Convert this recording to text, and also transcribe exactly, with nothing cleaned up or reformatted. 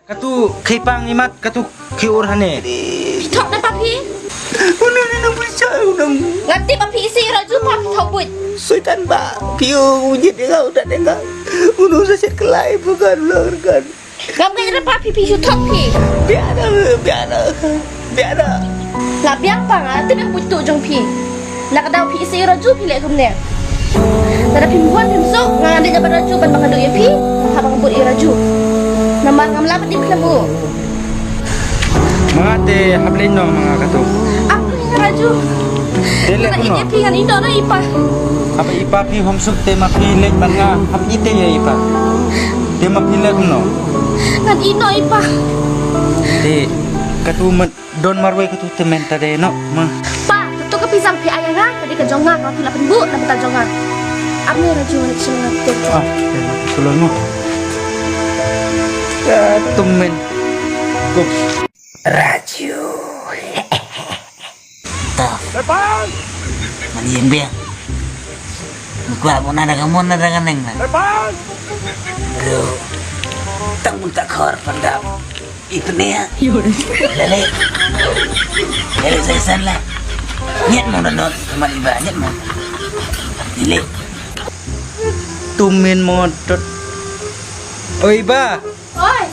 Katu khie pang imat, katu khie ur hane. Thok da pa phi. Unang, unang, unang. Ngan tip ba phi isih Raju pa phi thok buit. Soitan ba. Phi u jit nga u dat nga. Unu sa set kelai bukan ulang kan. Ngam ngai ra pa phi phi shu thok phi. Biar dah, biar dah. Biar dah. La biang pa nga tip ïa buit tu jong phi. Na ka daw phi isih Raju phi leh kumne. Lada phim bun phim suk nga dei jaban Raju ban ba ka duh ïa phi. Haba nga bud ïa Raju. Namar ngam lah ban im khlem u. Ma nga te hap leit noh ma nga katu. Ap ni Raju. Te leh kumno? Ngan ïa phi ngan ïeh noh na i pa. Haba i pa phi hom suk te ma phi leit bad nga hap ïeh te ïa i pa. Te ma phi leh kumno? Ngan ïeh noh i pa. Te katu mat don marwei katu te mynta de noh ma. Pa, katu ka pisa phi ai ïa nga, ka dei ka jong nga, ka phi la pynbuh na bynta jong nga. Ap ni Raju ngan ïeh sha nga te. Ah, te ma shu lon mo. Katu men. Kup. Raju. Toh. Man ïeng biang. Ngi kwah mo na da ka mon na da ka neng na. Bro. Tang mun ta khor pandap. Ipne. Lele. Lele sa san la. Nyet mo na not ma iba nyet mo. Lele. Tumin mo dot. Oi ba. Oi,